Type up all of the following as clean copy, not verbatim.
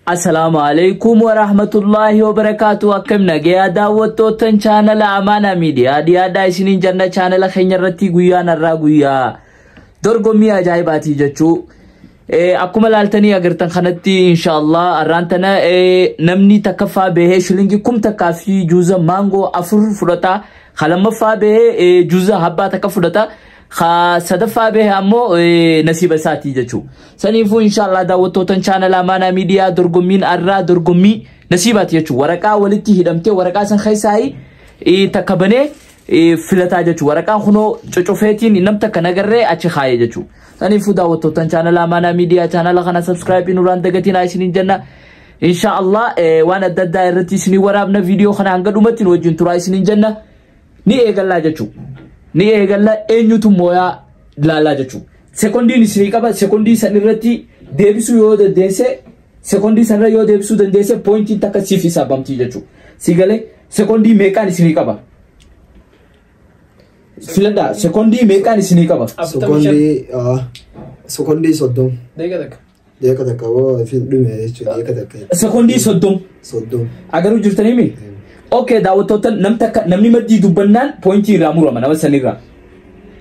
Assalaamu alaikum warahmatullahi wabarakaatu. Akkam nagayaa daawwattootan chaanala Amaanaa Miidiyaa dhiyaadhaa isiniin janna. Chaanala keenya irratti guyyaan har'aa guyyaa dorgommii ajaa'ibaatii jechuu. Akkuma laaltanii agartan kanatti, inshaallah har'aan tana namni takkaffaa bahee shilingii 1000 fi juuza maangoo 4 fudhata. Ka lammaffaa bahee juuza habbaa 1 fudhata. Ka sadaffaa bahee ammoo nasiiba isaatii jechuu. Saniifuu inshaallah daawwattootan chaanala Amaanaa Miidiyaa, dorgommiin har'aa dorgommii nasiibaati jechuu. Waraqaa walitti hidhamtee waraqaa san keessaa takka banee filataa jechuu. Waraqaan kunoo cocofeetiin nam takka nagarree achi kaayee jechuu. Saniifuu daawwattootan chaanala Amaanaa Miidiyaa, chaanala kana subscribe nurraan dagatiin isiniin jenna. Inshaallah waan adda addaa irratti isinii waraabna, viidiyoo kana hanga dhumatti nu wajjin turaa isiniin jenna. Ni eegallaa jechuu. Ni eegalla, eenyutu mooyaa laalaa jechuu. Sekondiin isinii qaba, sekondii san irratti deebisuu yoo dandeesse, sekondii sanarra yoo deebisuu dandeesse, poointiin takka siif hisaabamtii jechuu. Si galee? Sekondii meeqaan isinii qaba? Filadhaa, sekondii meeqaan isinii qaba? Sekondii 30. Deeqa 1. Deeqa 1 hoo fi dhume jechuudha, deeqa 1. Sekondii 30. 30. Agaruu jirtanii mi? Okay, daawwattoota, nam takka namni maddii dubbannaan poointii irraa murama nama sanirraa.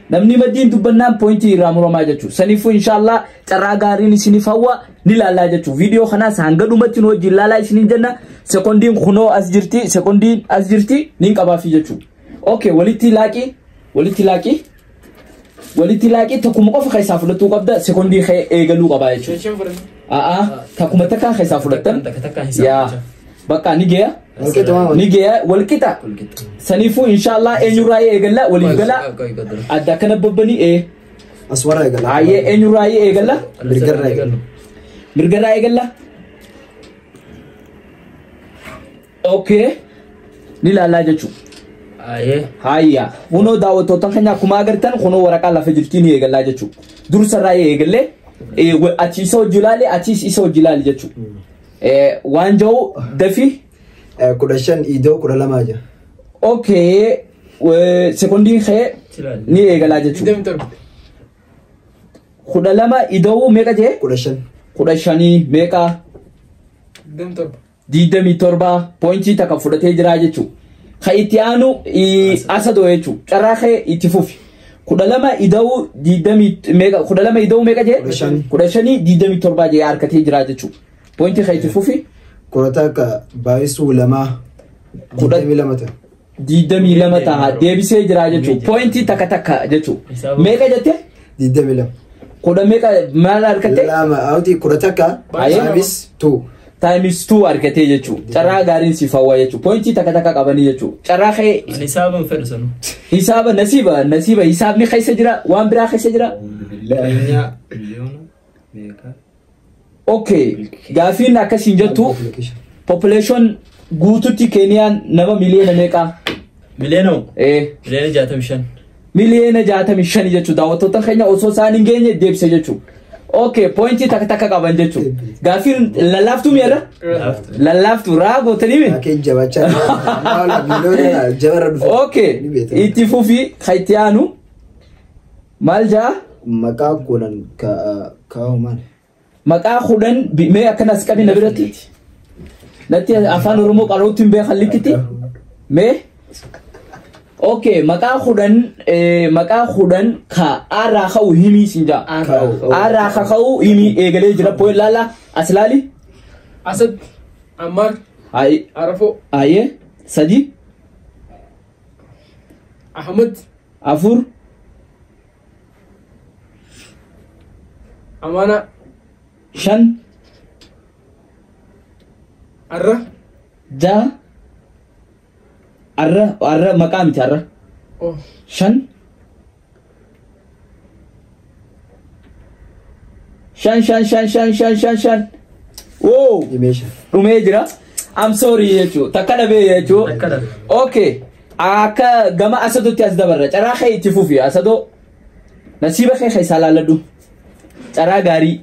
Namni maddiin dubbannaan poointii irraa muramaa jechuudha. Saniifuu inshaallah carraa gaariin isiniif hawwa, ni laallaa jechuudha. Viidiyoo kanaas hanga dhumatti nu wajjin laalaa isiniin jenna. Sekondiin kunoo as jirti, sekondiin as jirti, niin qabaafi jechuudha. Okay, walitti laaqii, walitti laaqii, walitti laaqii, tokkuma qofa keessaa fudhachuu qabda, sekondii kee eegaluu qabaa jechuudha. Shan fudhanne. A'aa, takkuma takkaa keessaa fudhattan. Takka takkaan Yaa, hisaabachaa. bakka ni geeya. Walqixa. Ni geeya, walqixa. Saniifuu inshaallah eenyurraa eegalla? Waliif gala. Adda akkana babbanii ee. As warra eegala. Hayyee, eenyurraa eegalla? Mirgarraa eegala. Mirgarraa eegalla. Okay. Ni ilaallaa jechuudha. Ayee. Hayya. Kunoo daawwattoota keenya, akkuma agartan kunoo waraqaa lafa jirti, ni eegallaa jechuudha. Dursarraa eegallee achi isa hojii ilaali, achis isa hojii ilaali jechuudha. Waan jiru dafi. 15 idoo 12 jira. Okay. Sekondiin kee ni eegalaa jechuudha. 27. 12 ida'uu meeqa jee? 15. 15 meeqa? 27. 27, poointii takka fudhatee jira jechuudha. Ka itti aanu asadoo jechuudha. Carraa kee itti fufi. 12 ida'uu digdamii meeqa? 12 ida'uu meeqa jee? 15. 15, 27 jee harkatee jira jechuudha. Poointii kee itti fufi. 11 baay'isuu 2 22 ta'a. 22 ta'a, deebisee jira jechuudha. Poointii takka takka jechuudha. Meeqa jette? 22. Kudha meeqa maal harkatte? Lama hawti 11 times 2. Times 2 argatee jechuudha. Carraa gaariin siif hawwa jechuudha. Poointii takka takka qabanii jechuudha. Carraa kee. Ani hisaaban fedhu sanu. Hisaaba nasiiba, nasiiba, hisaabni keessa jira, waan biraa keessa jira. Keenyaa miliyoona meeqa? Okay, gaafiin akkasiin jettu, population guututti Keeniyaan nama miliyoona meeqa? Miliyoona moo? Eh. Miliyoona 65. Miliyoona 65 jechuudha. Daawwattoota keenya, osoo isaan hin geenye deebise jechuudha. Okay, poointii takka takka qaban jechuudha. Gaafiin lallaaftuu mi'eera? Laaftu. Lallaaftuu raa gootanii mi? Akee jabachaa miliyoona jabarra dhufe. Okay, Ni beekama. itti fufi, kan itti aanu maal jaa? Maqaa 10 kaa'u maal? Maqaa 10 mee akkanas qabi na biratti. Natti afaan Oromoo qarootti hin beekan likkitti. Mee? Okay, maqaa 10, maqaa 10 ka aarraa ka'u himii siin jaa. Ka'u. Aarraa ka ka'u himii, eegalee jira. Point laala as laali. Asad. Ammar. Hayi. Arafoo. Hayyee, sadi. Ahmad. Afur. Amaana. Shan. Arra. Jaha. Arra, arra maqaa miti, arra. Oh. Shan. Shan, shan, shan, shan, shan, shan, shan. Wow. Dhimeesha. Dhumee jira. I'm sorry jechuu. Takka dhabee jechuu. Takka dhabe. Okay. Akka gama asadutti as dabarra. Carraa kee itti fufi asadoo. Nasiiba kee keessaa laalladhu. Carraa gaarii.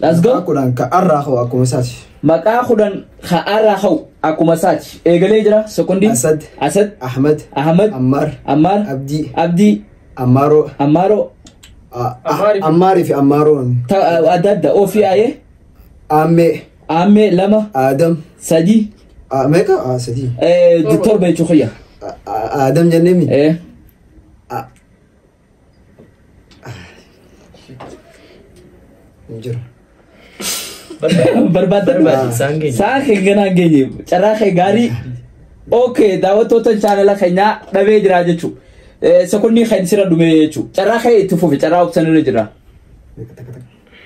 Let's Maqaa go. 10 ka arraa ka'u akkuma isaati. Maqaa 10 ka arraa ka'u akkuma isaati. Eegalee jira sekondii. Asad. Asad. Ahmad. Ahmad. Ammar. Ammar. Abdii. Abdii. Ammaaroo. Ammaaroo. Ammaarii fi- Ammaarii fi Ammaaroon. Adda adda ofii ayee. Aammee. Aammee 2. Adam. 3. Meeqa? 3. 7 jechuu kiyya. Adam jennee mi? Hin jiru. Barbaaddan. Isaan geenye. Saan kee ganaa hin geenye. Carraa kee gaarii. Okay, daawwattoota chaanala keenyaa dhabee jira jechuudha. Sekondii kan sirra dhume jechuudha. Carraa kee itti fufi, carraa obsan irra jira.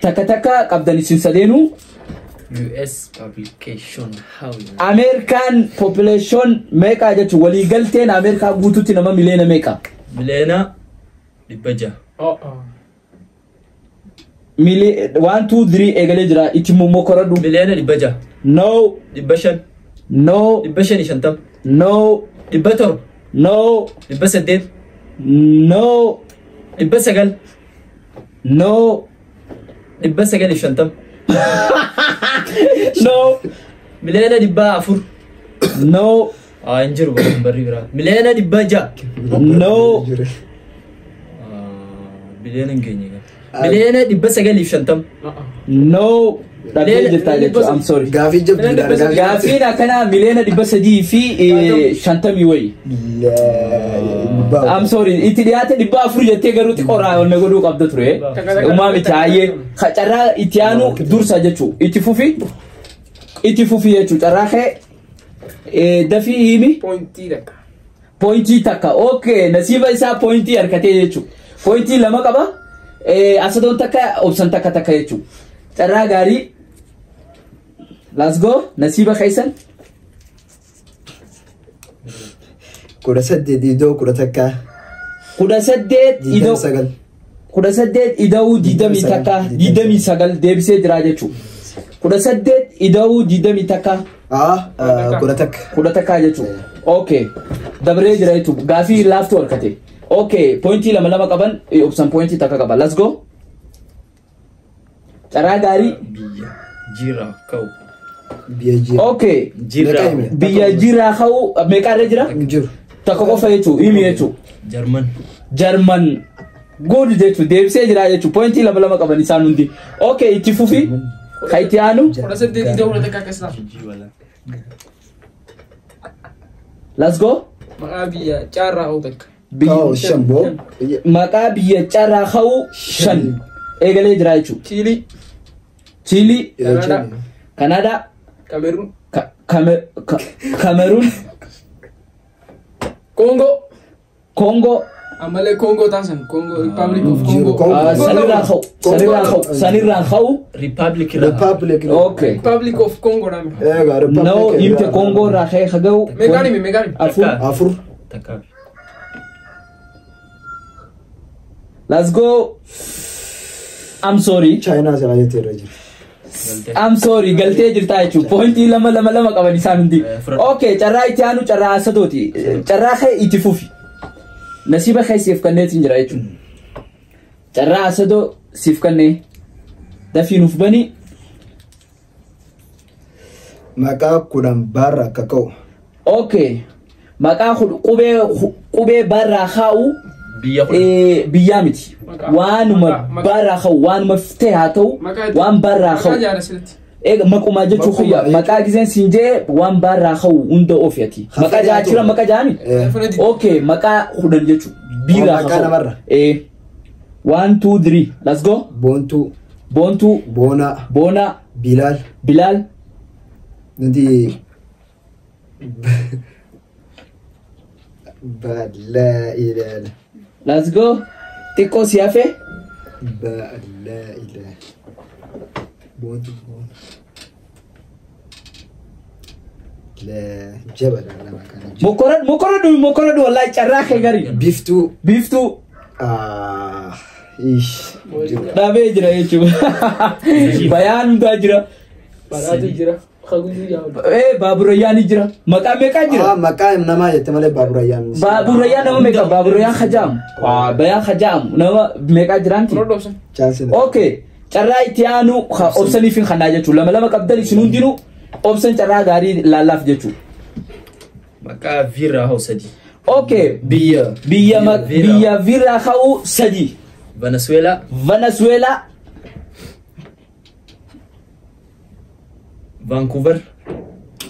Takka takka qabdan isin sadeenuu. US publication house. Ameerikaan population meeqa jechuudha? Waliigalteen Ameerikaa guutuutti nama miliyoona meeqa? 600,000,000. Oh, oh. 1 2 3 eegalee jira. Itti mummokoradhu. 600,000,000. No. 500. No. 550. No. 700. No. 800. No. 900. No. 950. No. 400,000,000. No. Hin jiru barri biraa. 600,000,000. No. Miliyoona hin geenye. 950,000,000. No. Dhabee jirtaa jechuudha. I'm sorry. Gaafii jabduudha. Gaafiin akkanaa 350,000,000 wayi. I'm sorry. Itti dhiyaate 400 jettee garuu xiqqoorraa ol na godhuu qabda ture. Uumaa miti hayyee. Carraa itti aanu dursa jechuudha. Itti fufi. Itti fufi jechuudha. Carraa kee dafii himi. Pointii takka. Pointii takka. Okay. Nasiiba isaa pointii harkatee jechuudha. Pointii 2 qaba. Asadoon takka obsan takka takka jechuudha. Carraa gaarii. Let's go. Nasiiba keessan. 18 idoo 11. 18 idoo 29. 18 ida'uu 21 29 deebisee jira jechuudha. 18 ida'uu 21. 11. 11 jechuudha. Okay. Dabree jira jechuudha. Gaafii laaftuu harkate. Okay. Pointii 2 2 qaban obsan pointii takka qaba. Let's go. Carraa gaarii. Biyya jira ka'u. Biyya jira. Okay. Jira. Biyya jira ka'u meeqa irra jira? Jiru. Takka qofa jechuudha. Himi jechuudha. Jarman. Jarman. Good jechuudha. Deebisee jira jechuudha. Pointii 2 2 qaban isaan hundi. Okay, itti fufi. Kan itti aanu. 18 idoo 11 akkas ta'a. Let's go. Maqaa biyya carraa ka'u takka. Ka'u 5 boo. Maqaa biyya carraa ka'u 5. Eegalee jira jechuudha. Chiilii. Chiilii. Kanaadaa. Kanaadaa. Kameruun. Kameruun. Koongoo. Koongoo. Ammallee Koongoo taasisan. Koongoo Republic of Congo. Sanirraa ka'u. Sanirraa ka'u. Sanirraa ka'u. Republic irraa. Republic. Okay. Republic of Congo dhaan. Egaa Republic. No, himte Koongoo irraa ka'ee haga'u. Meeqaan himi? Meeqaan himi? 4. 4. Takka. Let's go. I'm sorry. Chaayinaa silaa jettee irra jira. I'm sorry. Galtee jirtaa jechuudha. Pointii 2 2 2 qaban isaan hundi. Okay, carraa itti aanu carraa asadooti. Carraa kee itti fufi. Nasiiba kee siif kenneetiin jira jechuudha. Carraa asadoo siif kennee dafii nuuf bani. Maqaa 10 barra akka ka'u. Okay. Maqaa qubee barraa kaa'u. Biyya kudhan. Biyyaa miti. Waanuma barraa ka'u waanuma ta'e haa ta'u waan barraa ka'u. Eega maqumaa jechuu kiyya maqaa giseen siin jee waan barraa ka'u hunda oofiyati. Maqaa jaachira maqaa jaami. Okay, maqaa 10 jechuu. Biiraa Maqaa namarra. 1 2 3 let's go. Boontuu. Boontuu. Boonaa. Boonaa. Bilaal. Bilaal. Nuti Balaa ilaala. Let's go. Xiqqoo si hafe. Balaa ilaala. Boontuu boona. Jabala lama kana. Mokoradhu mokoradhu wallahi carraa kee gari. Biiftuu. Biiftuu. Ish. Dhabee jira jechuudha. Bayaan hundaa jira. Badhaatu jira. Baaburayyaan ni jira. Maqaa meeqaa jira? Maqaa namaa jette malee baaburayyaan. Baaburayyaan nama meeqa? Baaburayyaan hajaamu. Bayaan hajaamu. Nama meeqaa jiraanti? Okay. Carraa itti aanu obsaniif hin kannaa jechuudha. 2 2 qabdan isin hundinuu obsan carraa gaarii laallaaf jechuudha. Maqaa Viraa hoo 3. Okay. Biyya. Biyya Viraa hoo 3. Venezuela. Venezuela. Vancouver.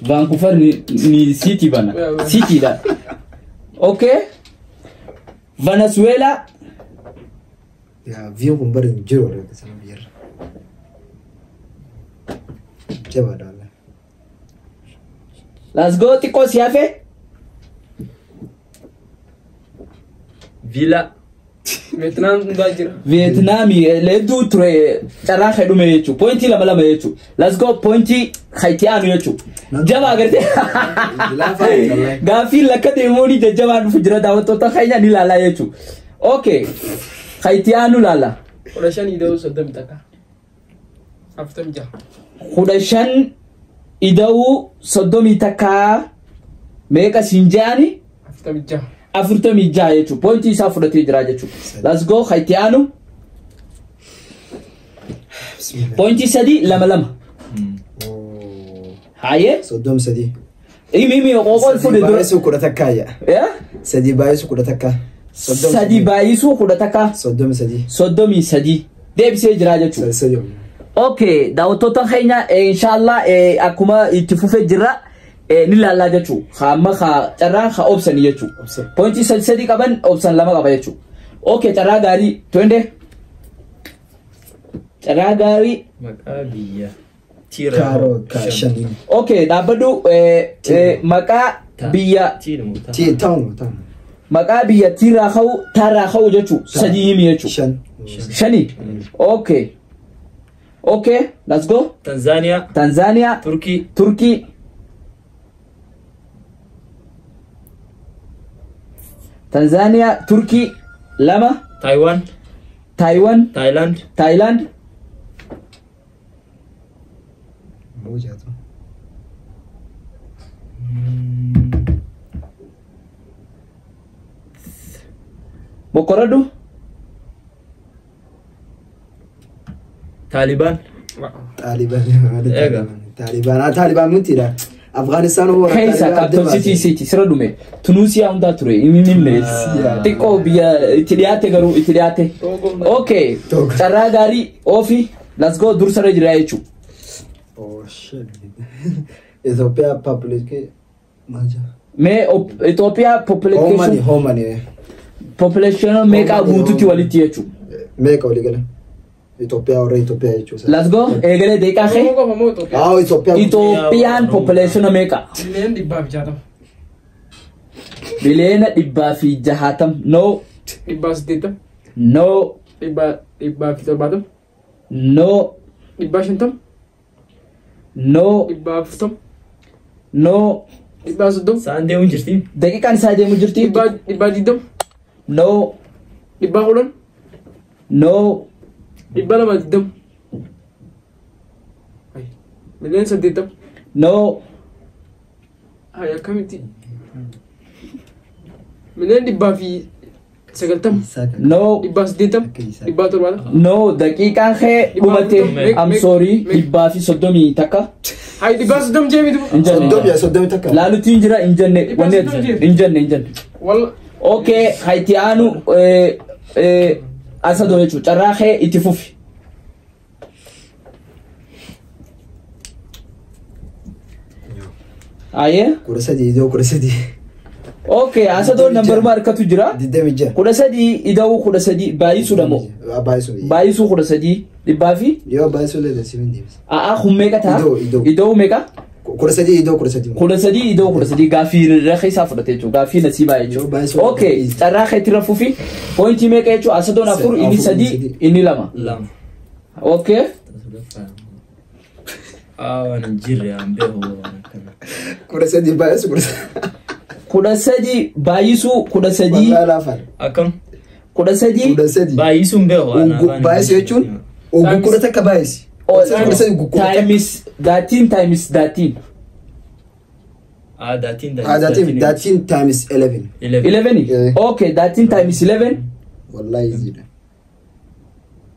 Vancouver ni city bana. City dha. Okay. Venezuela. Yaa viin kun bari hin jiru warra sana biyyarra. Jabaadha wallah. Let's go, xiqqoo si hafe. Villa. Vietnam hundaa jira. Vietnaami hedduu ture, carraa kee dhume jechuudha. Pointii lama lama jechuudha. Let's go, pointii itti aanu jechuudha. Jabaa agartee. Laafaa wallahi. Gaaffiin lakka deemuun jajjabaan dhufu jira, daawwattoota keenya ni ilaalaa jechuudha. Okay. Itti aanu ilaala. 15 ida'uu 31. 46. 15 ida'uu 31 meeqa siin je'ani? 46. 46 jechuudha. Pointii isaa fudhatee jira jechuudha. Let's go, itti aanu. Bismillah. Pointii sadii, lama lama. Oh. Haayee. 33. Imi imi qoqoon Sadii fuudhe dura. baay'isuu 11 yaa. Yaa? Sadii baay'isuu 11. Sadii baay'isuu 11. 33. 33. Deebisee jira jechuudha. Sadi sadi. Okay, daawwattoota keenya, inshallah akkuma itti fufee jirra, ni ilaallaa jechuudha. Hamma carraa haa obsanii jechuudha. Obsan. Pointii sadi sadi qaban, obsan lama qaba jechuudha. Okay, carraa gaarii, twende. Carraa gaarii. Maqaa biyya. Tiira. Kaaroo ka shanii. Okay, dhaabbadhu, maqaa biyya Tiira moo ta'a? Tii ta'u ta'u. Maqaa biyya tiirraa ka'u, taarraa ka'u jechuudha. Sadii himi jechuudha. Shan. Shani. Okay. Okay, let's go. Tanzaaniyaa. Tanzania, Turkii. Turkii. Tanzania, Turkii, lama. Taayiwaan. Taiwan, Taayilaand. Thailand. Moja tu. Bokoradhu. Taalibaan. Taalibaan. Eega. Taalibaan. Ah, Taalibaan mitiidha. Afgaanistaan hoo warra Keessa Taalibaan capital adda city baase. city sira dhume. Tunuusiyaa hundaa ture. Inni himne. Xiqqoo biyya itti dhiyaate, garuu itti dhiyaate. Okay. Togo. Carraa gaarii, oofi. Let's go, dursarra jira jechuudha. Oh shit. Itoophiyaa population maal jedha? Mee Itoophiyaa How many? population How many? Population meeqaa guututti walitti jechuudha. Meeqa walii gala? Itoophiyaa, warra Itoophiyaa jechuudha. Let's go. Eegalee deeqaa kee. Oromoo qofa moo Itoophiyaa? Ah, Itoophiyaa. Itoophiyaan population meeqa? 160,000,000. 160,000,000. No. 180. No. 170. No. 150. No. 140. No. 130. Sa'aan deemuun jirti. Daqiiqaan isaa deemu jirti. 120. No. 110. No. 220. 80,000,000. No. Ay, akkamitti? 190,000,000. No. 180. 170. No. Daqiiqaan kee dhumate. I'm sorry. 131. Hay, 130 jee miti. Hin jenne. 31. Laalutti hin jira, hin jenne. Wanni hin jenne, hin jenne. Walla. Okay, hayti aanu asa jechuudha. Carraa kee itti fufi. Ayyee. 13 idoo 13. Okay, asadoon nambaruma harkatu jira. 26. 13 ida'uu 13 baay'isuudha moo? Baay'isuu. Baay'isuu 13 dhibbaa fi Yoo baay'isuu illee si hin deebisa. A'aa, kun meeqa ta'a? Ida'uu, ida'uu. Ida'uu meeqa? 13 idoo 13. 13 ida'uu 13 gaaffii irra isaa fudhate jechuudha. Gaaffii nasiibaa Yoo jechuudha. baay'isuu Okay, carraa keetti fufi. Pointii meeqa jechuudha? Asadoon afur, inni Afur, sadii, sadii. inni lama. Lama. Okay. Aa, waan hin jirre aan beeku waan akkana. 13 baay'isuu 13. 13 baay'isuu 13. Wallaahi laafaan. Akkam? 13. 13. Baay'isuun beeku waan afaan Baay'isuu jechuun oguu 11 baay'isi. 13 oguu 11. Times 13 times 13. Aa, 13. Ah, 13 times 11. 11. 11. Yeah. Okay, 13 times 11. Wallahi easy dha.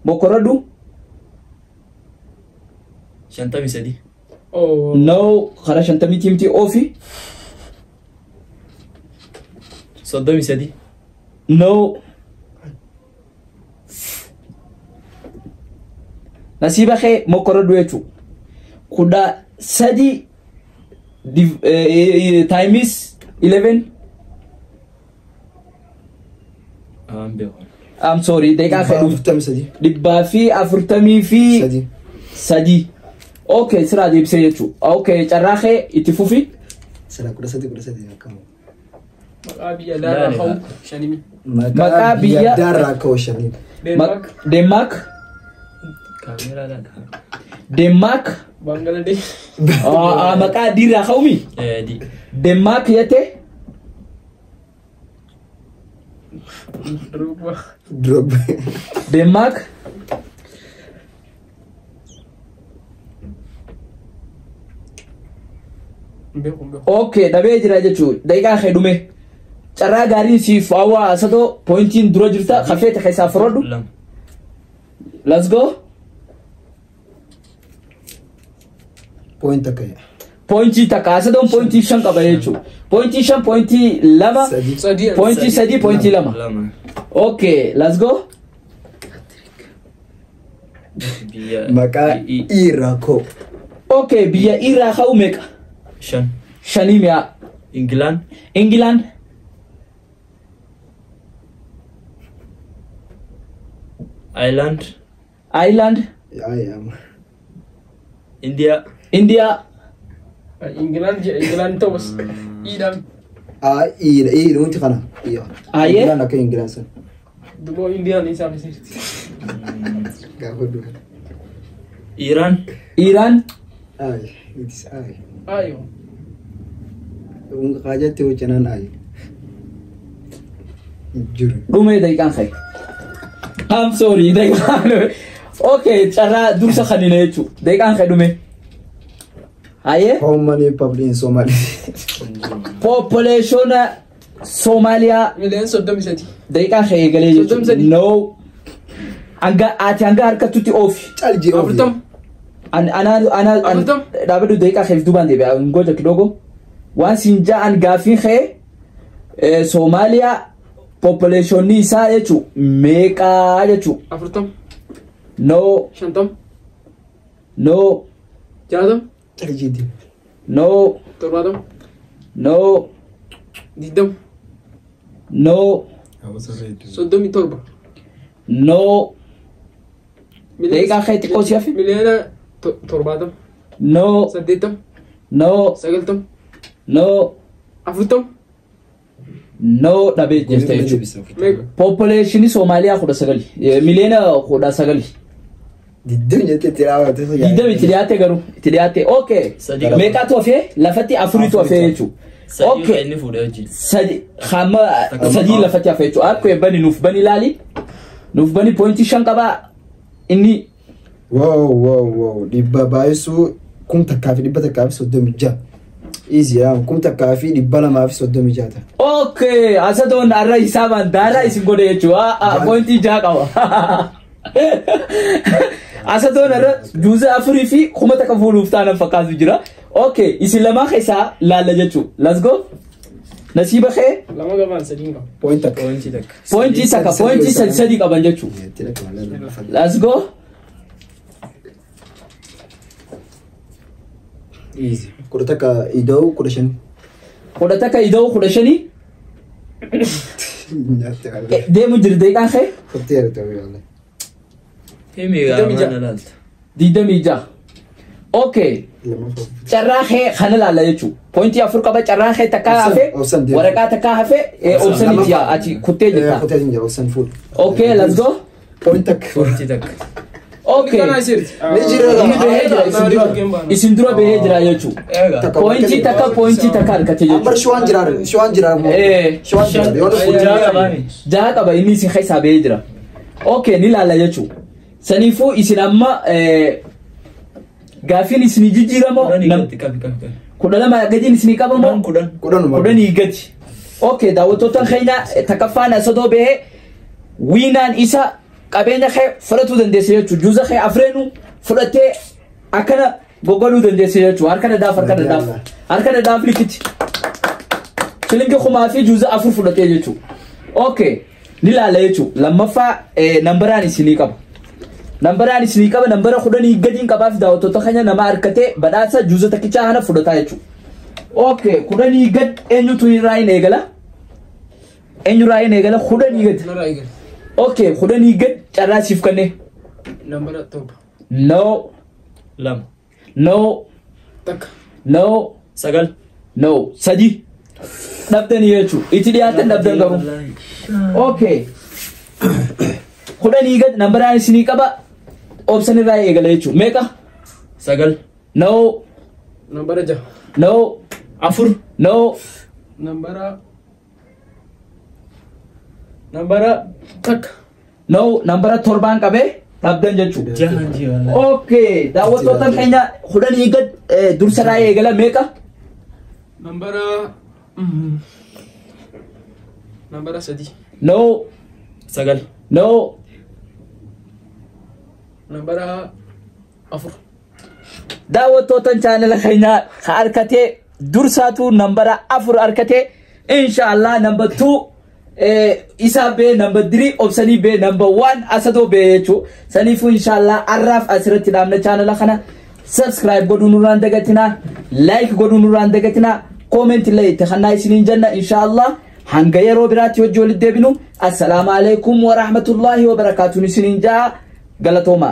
Bokoradhu. 53. Oh. No, karaa shantamii miti, oofi. 33. No. Nasiiba kee mokoradhu jechuudha. Kudha Sadi times 11. Aan beeku. I'm sorry, daqiiqaa fedhu. 43. 143 Sadi. Sadi. Okay, siraa deebisee jechuudha. Okay, carraa kee itti fufi. Sala 13 13 akkam. Maqaa biyya daarraa ka'u shanimi. Maqaa biyya- daarraa ka'u shanii. Deenmaark. Denmark. Kaameeraa laala. Denmark. Baangaladesh. Maqaa diirraa ka'umi. Di. Denmark jette. Drogba. Drogba. Denmark. Beeku beeku. Okay, dhabee jira jechuudha. Daqiiqaa kee dhume. Carraa gaarii siif hawaa asadoo poointiin dura jirta. Kafeete keessaa furadhu. 2. Let's go. Point takka. Poointii takka asadoon poointii 5 qaba jechuudha. Poointii 5 poointii 2 Sadi. Sadii. poointii 3 poointii 2. 2. Okay, let's go. Biyya. Maqaa irraa ka'u. Okay, biyya irraa ka'u meeqa? 5. Shanii mi'a. Ingilaan. Ingilaan. Ayilaand. Ireland. Ayyaama. Indiyaa. India. Ingilaand jedhe Ingilaand ta'u bas. Iidhaan. Ah, iidha iidha wanti kana. Iidha. Ayyee. Ingilaan akka Ingilaan sana. Duboo Indiyaan isaaf isiirti. Gaafa dura. Iiraan. Iran. Ay, it is ay. Ayo. Qaajatti hojjanaan ay. Jiru. Dhumee daqiiqaan ka'e. I'm sorry, daqiiqaan dhume. Okay, carraa dursa kanina jechuudha. Daqiiqaan ka'e dhume. Hayyee. How many people in Somalia? Population Somaaliyaa Miliyoona 33. daqiiqaan ka'e eegalee jechuudha. 33. No. Hanga ati hanga harkattutti oofi. Calji oofi. 40. Ana ana 40. dhaabadhu daqiiqaa ka'eef duubaan deebi'a. Ngoja kidogo. Waan siin ja'an gaafiin ka'e Somaaliyaa populationni isaa jechuudha meeqaa jechuudha. 40. No. 50. No. 60. Calji di. No. 70. No. 20. No. 37. No. Daqiiqaa kee xiqqoo si hafe? Miliyoona 70. No. 80. No. 90. No. 40. No dhabee jirta jechuudha. Meeqa? Populationi Somaaliyaa 19. Miliyoona 19. Diddam jettee itti dhaabate. Digdami itti dhiyaate garuu itti dhiyaate. Okay. Sadii qaba. Meeqaatu hafee? Lafatti afuritu hafee jechuudha. Sadii Okay. kan inni fuudhee hojii. Sadi hamma sadii lafatti hafee jechuudha. Akka bani nuuf bani ilaali. Nuuf bani poointii 5 qabaa. Inni Wow wow wow dhibba baay'isuu 1136. Easy yaa 1236 ta'a. Okay, asadoon har'a hisaabaan daaraa isin godhe jechuudha. Poointii 6 qaba. Asadoon har'a juuza 4 fi 1000 fuudhuuf taanan fakkaatu jira. Okay, isin lamaan keessaa laalla jechuudha. Let's go. Nasiiba kee Lama qabaan sadiin qaba. Point takka. Poointii takka. poointii takka poointii sadi sadi qaban jechuudha. Let's go. Easy. 11 ida'uu 15. 11 ida'uu 15. Nyaatti qalbii. Deemu jira daqiiqaan kee Kottee argite wayyaala. Himi gaafa na laalta. 26. Okay. Lama foofu. Carraa kee kana laalla jechuudha. Poointii 4 qaba carraa kee takkaa hafe Obsan deemu. waraqaa takkaa hafe obsaniiti yaa ati kuttee jirta. Kuttee jira obsan fuudhu. Okay, let's go. Point takka. Poointii takka. Okay. Kana isiirti. Ni jira Inni bahee jira isin dura. Isin dura bahee jira jechuudha. Eega. Takka. Poointii takka poointii takka argate Ambar jechuudha. shawaan jiraar shawaan jiraar moo. Shawaan jiraar yoo Jaha fuudhu. qabaani. 6 qaba inni isin keessaa bahee jira. Okay, ni laalla jechuudha. Saniifuu isin amma gaafiin isinii jijjiiramoo Kudhanii gadi qabi qabi qabi. 12 gadiin isinii qabamoo Kudhan kudhan. Kudhanuma. 10 gadi. Okay, daawwattoota keenya takkaffaan asadoo bahee wiinaan isa qabeenya kee fudhatuu dandeesse jechuudha. Juuza kee afreenuu fudhattee akkana goggodhuu dandeesse jechuudha. Harka dhadhaaf harka dhadhaaf. Harka dhadhaaf likitti. Shilingi 1000 fi juuza 4 fudhatee jechuudha. Okay, ni laala jechuudha. Lammaffaa nambaraan isinii qaba. Nambaraan isinii qaba nambara 10 gadiin qabaaf daawwattoota keenya nama harkatee badhaasa juuza takkichaa kana fudhataa jechuudha. Okay, 10 gad eenyutu irraa hin eegala? Eenyurraa hin eegala? 10 gad. Narraa eegale. Okay, 10 gad carraa siif kennee. Nambara 7. No, 2. no, 1. no, 9. no. 3. Dhabdanii jechuudha. Itti dhiyaatan dhabdan garuu. Okay. 10 gad nambaraan isinii qaba. Obsan irraa eegala jechuudha. Meeqa? 9. No, Nambara 6. no, 4. no. Nambara 1. No, nambara 7 qabee dhabdan jechuudha. 6 jee wallahi. Okay, daawwattoota keenya 10 gad dursa irraa eegala meeqa? Nambara 3. No, 9. no, Nambara 4. Daawwattoota chaanala keenyaa ka harkatee dursaatu nambara 4 harkatee inshallah namba 2 isaa bee namba 3 obsanii bee namba 1 asadoo bee jechuudha. Saniifuu inshallah arraaf asirratti dhaabna chaanala kana subscribe godhuu nurraan dagatinaa, like godhuu nurraan dagatinaa, comment illee itti kannaa isiniin jenna inshallah. Hanga yeroo biraatti hojii walitti deebinu assalaamu alaikum wa rahmatullahi wa barakaatuun isiniin jaa galatooma.